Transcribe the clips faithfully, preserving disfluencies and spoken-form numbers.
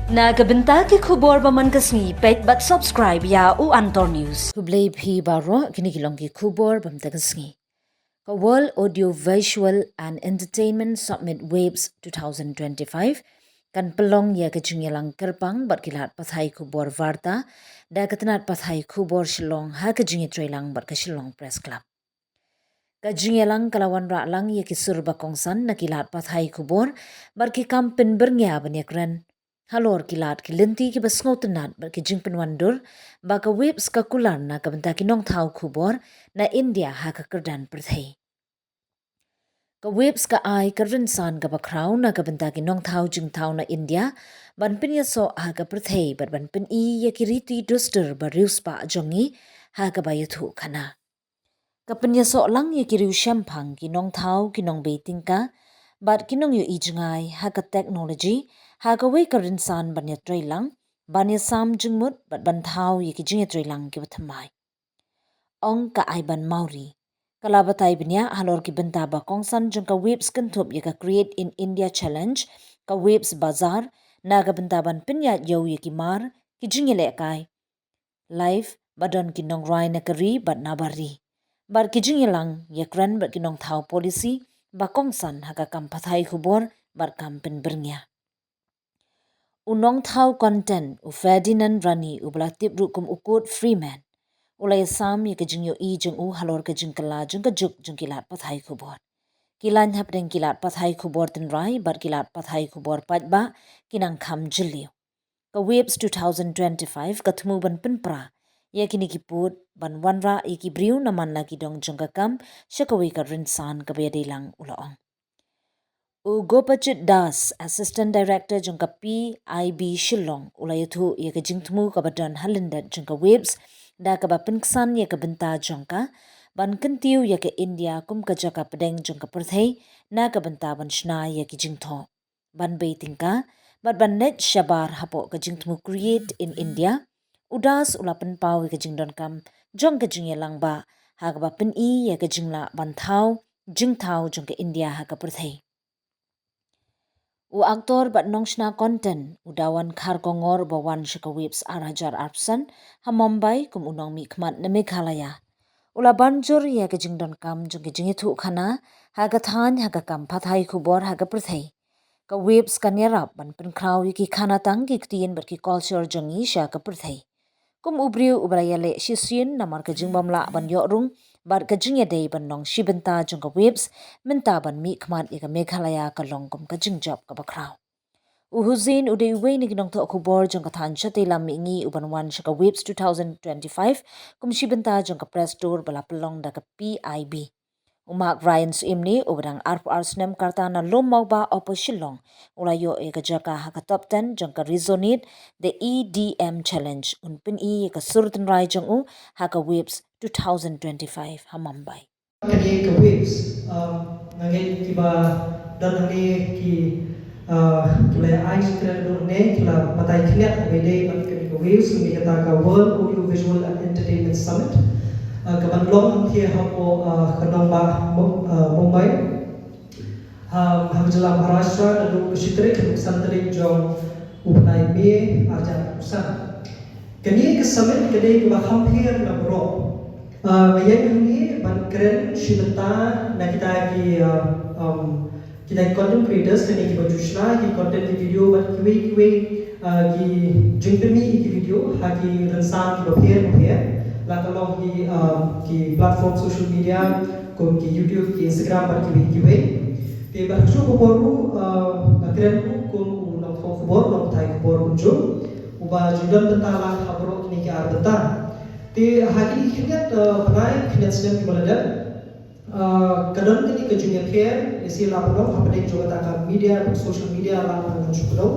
Na ka bynta ki khubor ba man ka sngi, peit bad subscribe ïa u Antor News. Khublei phi baroh, kine ki long ki khubor ba man ka sngi. Ka World Audio Visual and Entertainment Summit WAVES two thousand twenty-five kan pynlong ïa ka jingïalang kyrpang bad ki lad pathai khubor varta da ka tnat pathai khubor Shillong ha ka jingïatreilang bad ka Shillong Press Club. Ka jingïalang ka la wanrah lang ïa ki sur ba kongsan na ki lad pathai khubor bad ki kam pynbyrngia ban ïakren halor ki lad ki lynti kiba sngewtynnat bad ki jingpynwandur ba ka WAVES ka kular na ka bynta ki nongthaw khubor na India ha ka kyrdan pyrthei. Ka WAVES ka ai ka rynsan kaba khraw na ka bynta ki nongthaw jingthaw na India ban pynïasoh ha ka pyrthei bad ban pyni ïa ki riti dustur ba riewspah jong ngi ha kaba ïathuh khana. Ka pynïasoh lang ïa ki riew shemphang, ki nongthaw, ki nongbei tyngka bad ki nongïohi jngai ha ka technology ha kawei ka rynsan ban ïatreilang, ban ïasam jingmut bad ban thaw ïa ki jingïatreilang kiba thymmai. Ong ka Aiban Mawrie, ka la batai bniah halor ki bynta ba kongsan jong ka WAVES kynthup ïa ka Create in India Challenge, ka WAVES Bazaar, na ka bynta ban pynïaid ïew ïa ki mar, ki jingïalehkai live ba don ki nongrwai na ka ri bad na bar ri, bad ki jingïalang ïakren bad ki nongthaw policy ba kongsan ha ka kam pathai khubor bad kam pynbyrngia. U nongthaw content, u Ferdinand Rani, uba la tip ruh kum u Kurt Freeman, u la ïasam ïa ka jingïohi jong u halor ka jingkylla jong ka juk jong ki lad pathai khubor. Ki line hapdeng ki lad pathai khubor tynrai bad ki lad pathai khubor paidbah ki nang kham jylliew. Ka WAVES two thousand twenty-five ka thmu ban pynpra ïa kine ki pud ban wanrah ïa ki briew na man la ki dong jong ka kam sha kawei ka rynsan kaba ïadei lang, u la ong. U Gopajit Das, Assistant Director jong ka P I B Shillong, u la ïathuh ïa ka jingthmu kaba don ha lyndet jong ka WAVES da kaba pynksan ïa ka bynta jong ka ban kyntiew ïa ka India kum ka jaka pdeng jong ka pyrthei na ka bynta ban shna ïa ki jingthoh, ban bei tyngka bad ban leit shabar hapoh ka jingthmu Create in India. U Das u la pynpaw ïa ka jingdonkam jong ka jingïalang ba ha kaba pyni ïa ka jinglah ban thaw jingthaw jong ka India ha ka pyrthei. U aktor bad nongshna content, u Dawan Kharkongor, ba wan sha ka WAVES ar hajar arphew san ha Mumbai kum u nongmihkhmat na Meghalaya, u la ban jur ïa ka jingdonkam jong ka jingïathuh khana ha ka thaiñ ha ka kam pathai khubor ha ka pyrthei. Ka WAVES kan ïarap ban pynkhraw ïa ki khana tang, ki ktien bad ki culture jong ngi sha ka pyrthei. Kum u briew uba la ïaleh shisien namar ka jingbymlah ban ïoh rung bad ka jingïadei ban long shi bynta jong ka WAVES, mynta ban mihkhmat ïa ka Meghalaya ka long kum ka jingjop kaba khraw. U Hussain u dei uwei na ki nongthoh khubor jong ka thaiñ shatei lam mihngi uban wan sha ka WAVES two thousand twenty-five kum shi bynta jong ka press tour ba la pynlong da ka P I B. U Mark Ryan Suimni, uba dang arphew ar snem ka rta na Lum Mawbah Upper Shillong, u la ïoh ïa ka jaka ha ka top ten jong ka Resonate The E D M Challenge, un pyni ïa ka sur tynrai jong u ha ka WAVES two thousand twenty-five ha Mumbai. Kane ka WAVES, um, nga ngeit kiba don hangne ki, uh, kiba la ai jingkren ruh ne ki la batai khyndiat ba dei bad kane ka WAVES, ne kata ka World Audio Visual and Entertainment Summit, uh, kaban long hangne hapoh, uh, ka nongbah Mum-, uh, Mumbai. Um, ha ka jylla Maharashtra naduh ka shi tarik haduh ka san tarik jong u bnai May ar hajar arphew san. Kane ka summit ka dei kaba kham pher na baroh. Ah, nga ïeng hangne ban kren shi bynta na kita ki, ah, um, kita ki content creators, kine kiba ju shna ki content, ki video bad kiwei kiwei, ah, ki jingpynmih ki video ha ki rynsan kiba pher bapher, la ka long ki, ah, ki platform social media kum ki YouTube, ki Instagram bad kiwei kiwei. Te bad shuh ba por ruh, ah, nga kren ruh kum u nongthoh khubor, nongpathai khubor kumjuh, uba ju don bynta lang ha baroh kine ki ar bynta. Te ha kine ki khyndiat, eh, bnai, khyndiat snem kiba la dep, eh, ka don kane ka jingïapher, lehse la pynlong hapdeng jong kata ka media, social media la pynlong shuh pynlong.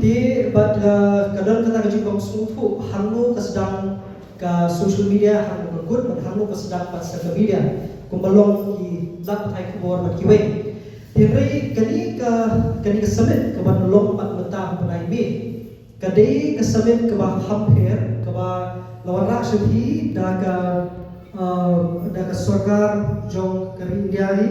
Te bad, eh, ka don kata ka jingpang sngewthuh hangno ka sdang ka social media, hangno ka kut bad hangno ka sdang pat sa ka media, kumba long ki lad pathai khubor bad kiwei. Hynrei kane ka, kane ka summit kaban long pat mynta ha u bnai May, ka dei ka summit kaba kham pher, kaba la wanrah sha phi da ka, uh, da ka sorkar jong ka ri India hi,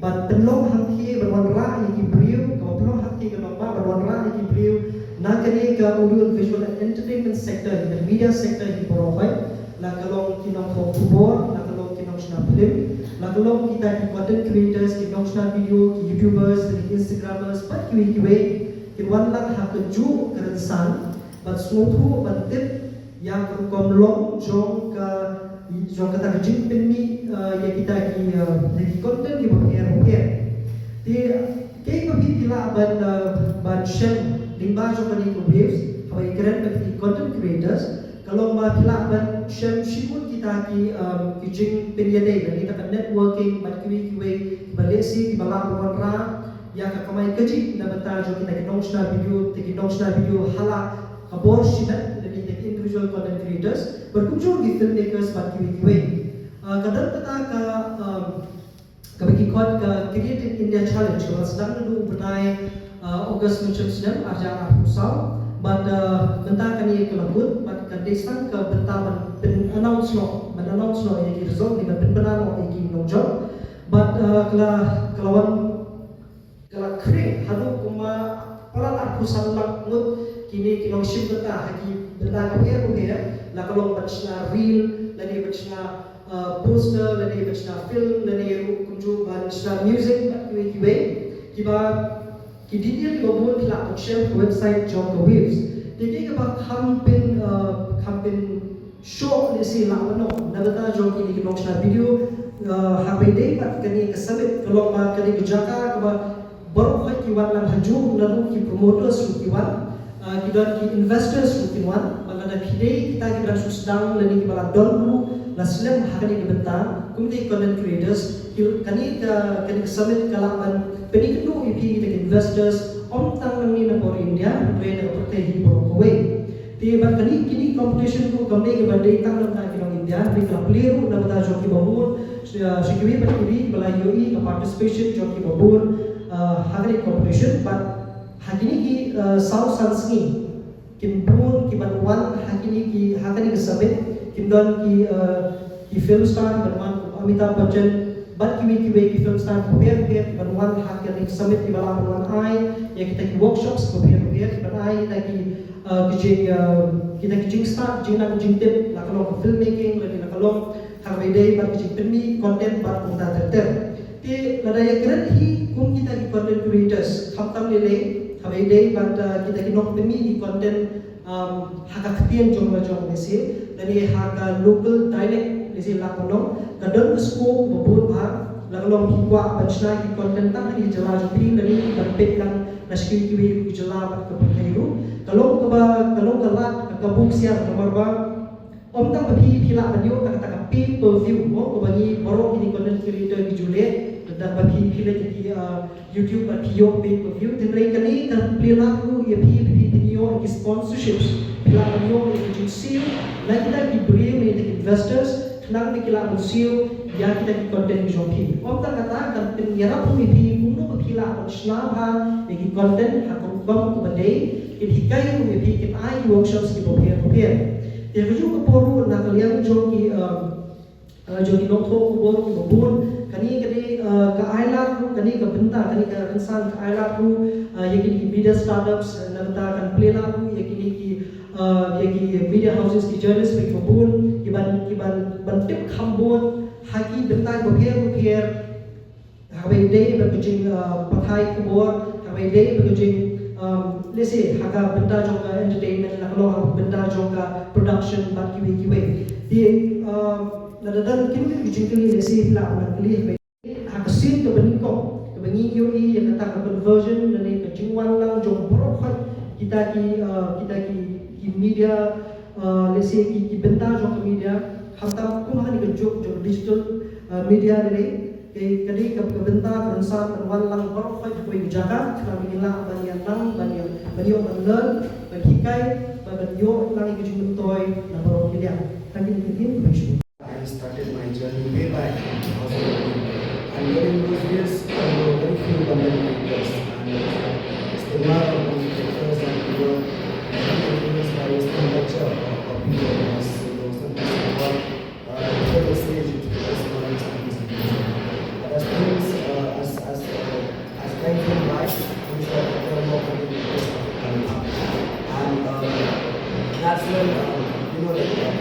ban pynlong hangthie, ban wanrah ïa ki briew, kaba pynlong hangthie ka nongbah, ban wanrah ïa ki briew Na kane ka audio and visual and entertainment sector, ka media sector hi baroh hi, la ka long ki nongthoh khubor, la ka long ki nongshna film, la ka long kita ki content creators, ki nongshna video, ki YouTubers, ki Instagrammers, bad kiwei kiwei, kin wan lang ha kajuh ka rynsan ban sngewthuh, ban tip ïa ka rukom long jong ka, jong kata ka jingpynmih, eh, ïa kita ki, eh, ïa ki content kiba pher bapher. Te kaei ba phi lah ban, eh, ban shem lyngba jong kane ka Waves, haba ïakren bad ki content creators, ka long ba phi lah ban shem shibun kita ki, eh, ki jingpynïadei, lane kita ka networking bad kiwei kiwei ba lehse kiba lah ban wanrah ïa ka kamai kajih na bynta jong kita ki nongshna video, kita ki nongshna video ha la ka bor shimet, lane kita ki individual content creators, bad kumjuh ki filmmakers bad kiwei kiwei. Ah, ka don kata ka, um, kaba ki khot ka Creative India Challenge, kaba sdang naduh u bnai, ah, August mynshem snem ar hajar arphew saw, bad, ah, mynta kane ka la kut, bad ka dei sa ka bynta ban pyn-announce noh, ban announce noh ïa ki result ne ban pynbna noh ïa ki nongjop, bad, ah, ka la, ka la wan ka la khring haduh kumba palat arphew san lak ngut kine ki nongshim bynta ha ki bynta kiba pher bapher, la ka long ban shna reel, lane ban shna, uh, poster, lane ban shna film, lane ruh kumjuh ban shna music bad kiwei kiwei. Kiba ki detail kiba bun ki lah ban shem ha ka website jong ka Waves. Te kiei kiba kham pyn, uh, kham pyn shoh lehse lah ban ong na bynta jong kine ki nongshna video, uh, ha kaba ïadei bad kane ka summit, ka long ba kane ka jaka kaba baroh khoit ki wan lang hajuh, naduh ki promoters ruh ki wan, uh, ki don ki investors ruh ki wan, bad lada phi dei kita kiba dang shu sdang lane kiba la don ruh la slem ha kane ka bynta, kum ki content creators, ki, kane ka, kane ka summit ka lah ban pynïakynduh ïa phi kita ki investors, ym tang nangne na bor India, hynrei na ka pyrthei hi baroh kawei. Te bad kane, kine ki competition ruh kam dei kaba dei tang na bynta ki nong India, hynrei ka la plie ruh na bynta jong kiba bun, sha, sha kiwei pat kiwei ba la ïohi ka participation jong kiba bun, uh, ha kane ka competition, bad ha kine ki, uh, saw san sngi kin bun kiban wan ha kine ki, ha kane ka summit, kin don ki, uh, ki film star kiban wan kum Amitabh Bachchan, bad kiwei kiwei ki film star kiba pher bapher kiban wan ha kane ka summit kiba lah ban wan ai ïa kita ki workshops kiba pher bapher, kiban ai kita ki, uh, ki jing, uh, kita ki jingstad, jingnang jingtip, la ka long ka filmmaking, lane la ka long ha kaba ïadei bad ka jingpynmih content bad kumta ter ter. Te lada ïakren hi kum kita ki content creators, khamtam lei lei ha kaba ïadei bad, uh, kita ki nongpynmih ki content, um, ha ka ktien jong la jong, lehse, lane ha ka local dialect, lehse, lah ban ong, ka don ka scope ba bun bha, la ka long phi kwah ban shna ki content tang ha ki jylla jong phi, lane ban peit lang na sha kiwei kiwei ki jylla bad ka pyrthei ruh. Ka long kaba, ka long ka lad ka kabu ksiar namar ba ym tang ba phi, phi lah ban ïoh tang kata ka pay per view, mo, kaba ngi baroh kine content creator ngi ju leh, tang ba phi, phi leit ki, uh, YouTube bad phi ïoh pay per view, hynrei kane kan plie lad ruh ïa phi ba phi phin ïoh ki sponsorships, phi lah ban ïoh ïa ki jingsiew na kita ki briew ne kita ki investors, khnang ba ki lah ban siew ïa kita ki content jong phi. Ym tang kata, kan pynïarap ruh ïa phi kumno ba phi lah ban shna bha ïa ki content ha ka rukom kaba dei, kin hikai ruh ïa phi, kin ai ki workshops kiba pher bapher. Te ha kajuh ka por ruh na ka liang jong ki, um, uh, jong ki nongthoh khubor kiba bun, kane ka dei, uh, ka ai lad ruh, kane ka bynta, kane ka rynsan ka ai lad ruh, uh, ïa kine ki media startups, uh, na bynta kan plie lad ruh ïa kine ki, uh, ïa ki media houses, ki journalists kiba bun, kiban, kiban, ban tip kham bun ha ki bynta kiba pher bapher, ha kaba ïadei bad ka jing, uh, pathai khubor, ha kaba ïadei bad ka jing, um, lehse, ha ka bynta jong ka entertainment, la ka long ha ka bynta jong ka production bad kiwei kiwei. Te, um, lada don kino kino ki jingkylli, lehse, phi lah ban kylli ha kaba ïadei, ha ka sien kaba nyngkong, kaba ngi ïohi ïa kata ka conversion lane ka jingwan lang jong baroh khoit kita ki, uh, kita ki, ki media, uh, lehse, ki, ki bynta jong ka media, khamtam kum ha kane ka juk jong digital, uh, media lane, Ka, ka dei ka, ka bynta ka rynsan ban wan lang baroh khoit ha kawei ka jaka, khnang ba ngin lah ban ïa nang, ban ïa, ban ïoh ban learn, ban hikai, ban, ban ïoh lang ïa ka jingmyntoi na baroh ki liang. Tang kine ki ktien, khublei shibun. I started my journey way back in two thousand eighteen. And during those years, there were very few content creators. And it's the man of the creators and we were very influenced by Western culture of, of people. So there was something about Uh, before the stage, it was not something. But as things, uh, as, as, uh, as time went by, things got better and more content creators started coming up. As well, uh, you know, like, uh,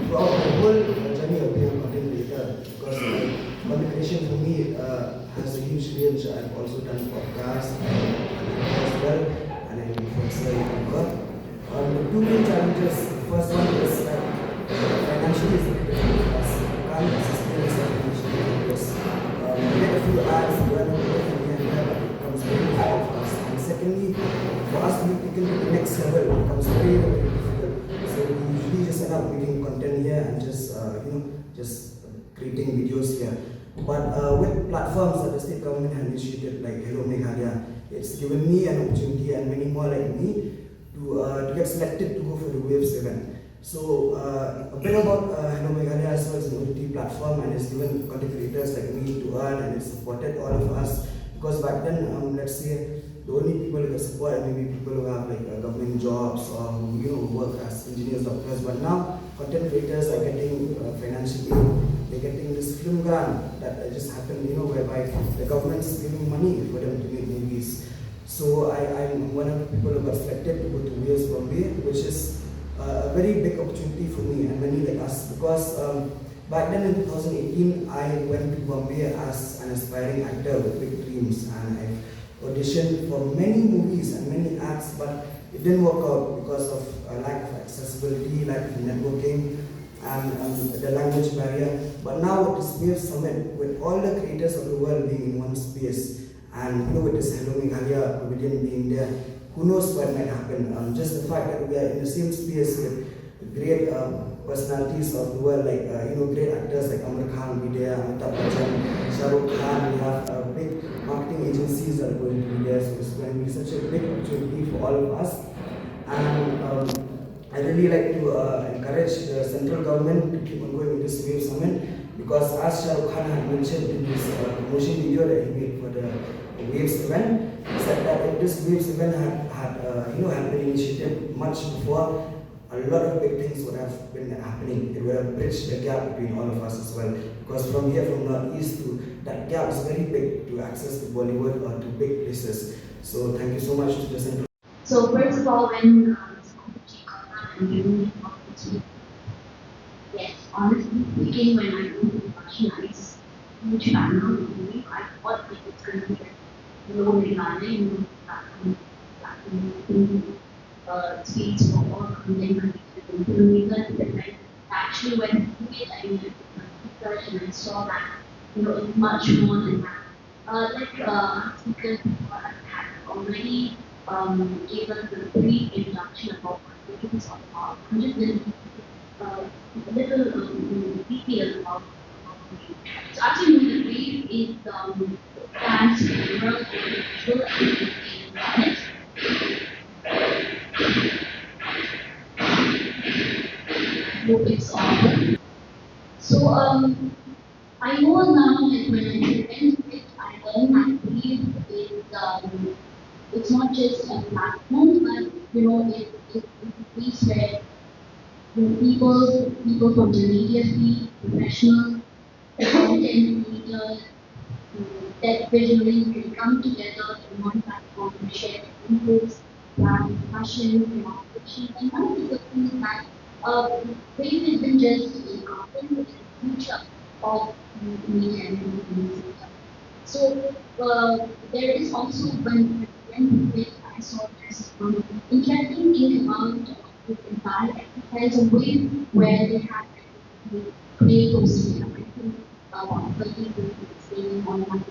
throughout the whole, uh, journey of being a content creator, because, uh, content creation for me, uh, has a huge range. I've also done podcasts, uh, as well, and I'm an influencer, YouTuber. Um, the two main challenges, the first one is, like, uh, financially is a bit difficult for us. You can't sustain yourself financially, because, um, you get a few ads, you earn a bit of money and there, but it becomes very difficult for us. And secondly, for us to be taken to the next level, it becomes very, very difficult. So we usually just end up making content here and just, uh, you know, just creating videos here. But, uh, with platforms that the state government had initiated, like Hello Meghalaya, it's given me an opportunity and many more like me to, uh, to get selected to go for the Waves event. So, uh, a bit about, uh, Hello Meghalaya as well. It's an O T T platform and it's given content creators like me to earn, and it's supported all of us, because back then, um, let's say, the only people who get support are maybe people who have, like, uh, government jobs or who, you know, work as engineers, doctors. But now content creators are getting, uh, financial aid. They're getting this film grant that, uh, just happened, you know, whereby the government's giving money for them to make movies. So I, I'm one of the people who got selected to go to Waves Bombay, which is, uh, a very big opportunity for me and many like us, because, um, back then in two thousand eighteen, I went to Bombay as an aspiring actor with big dreams, and I've auditioned for many movies and many acts, but it didn't work out because of a lack of accessibility, lack of networking, and, um, the language barrier. But now with this Waves Summit, with all the creators of the world being in one space, and, you know, with this Hello Meghalaya Pavilion being there, who knows what might happen. Um, just the fact that we are in the same space with great, uh, personalities of the world, like, uh, you know, great actors like Aamir Khan will be there, Amitabh Bachchan, Shah Rukh Khan. We have, uh, big marketing agencies that are going to be there. So it's going to be such a big opportunity for all of us. And, um, I really like to, uh, encourage the central government to keep on going with this Waves Summit, because as Shah Rukh Khan had mentioned in his, uh, promotion video that he made for the Waves event, he said that if this Waves event had, had, uh, you know, had been initiated much before, a lot of big things would have been happening. It would have bridged the gap between all of us as well. Because from here, from Northeast, to that gap is very big to access to Bollywood or to big places. So thank you so much to the central. So first of all, when, uh, this competition got done and then we got to, yes, honestly speaking, when I moved to Kashi, I was a huge fan of the movie. I thought it was gonna be like Hello Meghalaya, you know, back in, back in, uh, States for all content creators and filmmakers. And I actually went through it. I mean, I did my research and I saw that, you know, it's much more than that. Uh, like, uh, our speakers before us had already, um, gave us a brief introduction about what it is all about. I'm just gonna give, uh, a little, um, detail about, about the Wave. So as you know, the Wave is, um, stands for the World Visual and Audio Summit. Hope it's on. So, um, I know now, like, when I went to it, I learned, I believe it, um, it's not just a platform, but, you know, it, it, it's a place where, you know, people, people from the media field, professionals, content creators, mm, tech visionaries can come together in one platform to share their inputs, their discussions, their observations. And one of the good things is that, uh, Wave isn't just a conference, it's the future of media and entertainment sector. So, uh, there is also, when, when I saw this, um, interesting thing about, uh, this entire exercise, a way where they have, like, create those, I think, uh, thirty to sixty online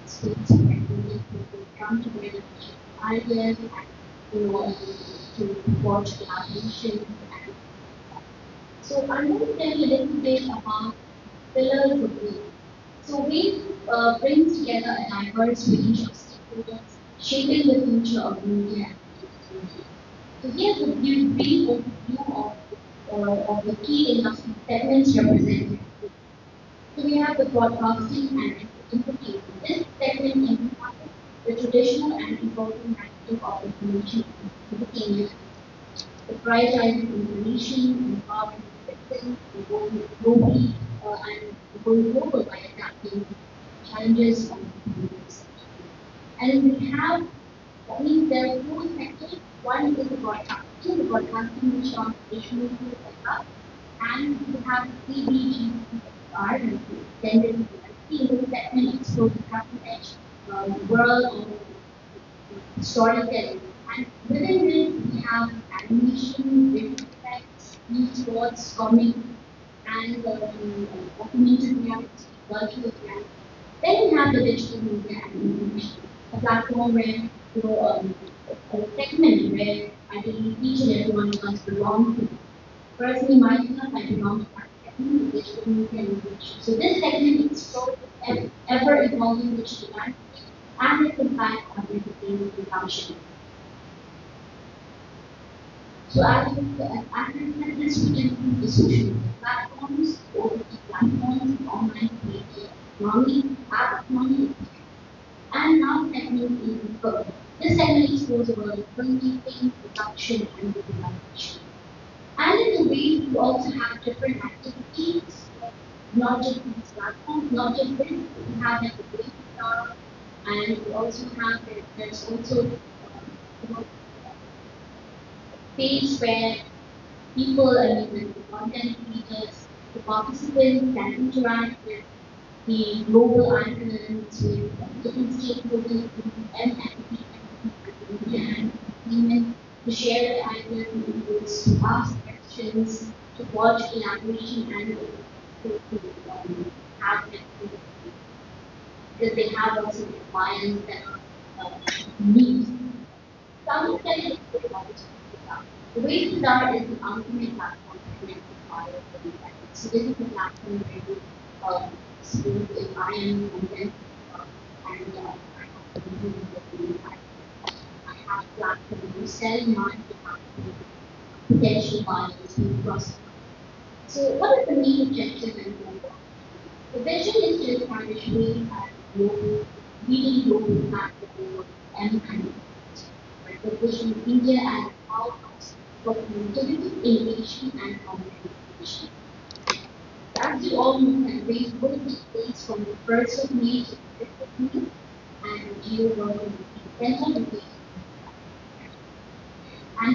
space where people come together to share ideas and, you know, to support collaboration. And so I'm going to tell you a little bit about Pillars of Wave. So Wave, uh, brings together a diverse range of stakeholders shaping the future of media and entertainment. So here's a brief overview of, uh, of the key industry segments represented. So we have the broadcasting and entertainment. This segment encompasses the traditional and evolving landscape of information and entertainment, the prioritizing information, empowering citizens, and going globally, uh, and going global by adapting challenges on the computer sector. And we have, I mean, there are four sectors. One is the broadcast. the broadcasting, which are traditionally, and we have the B B G R, which is extended, the segment explores the cutting edge um, world of storytelling. And within this, we have animation, visual effects, esports, comic, and um, augmented reality, virtual reality. Then we have the digital media and information, a platform where, you know, um, a segment where I believe each and every one of us belong to. Personally, myself, I belong to that segment, digital media and information. So this segment explores ev- ever-evolving digital landscape and its impact on entertainment consumption. So as we, as we said, this we can do the social media platforms, O T T platforms, online creator economy, app economy, and now segment is the, this segment explores the world of filmmaking, production, and visualization. And in the way, we also have different activities, not just these platforms, not just this, we have like a webinar, and we also have, there- there's also uh, you know, page where people, I mean, the content creators, the participants can interact with the global icons, with different stakeholders in M and P and media and entertainment to share their ideas and inputs, to ask questions, to forge collaboration and to um, have that, because they have also requirements that are uh, needs. Some of them is the way to start is the ultimate platform to connect with buyers and sellers. So this is the platform where you um, so if I am content uh, and uh, I have to do this, I have a platform to sell my potential buyers to prospects. So what is the main objective and goal? The vision is to establish Wave as a global, leading global platform for M and P. Right? Positioning India as a powerhouse for creativity, innovation, and content creation. As you all know, that Wave will take place from the first of May to the fifth of May, and Jio World will be the center of the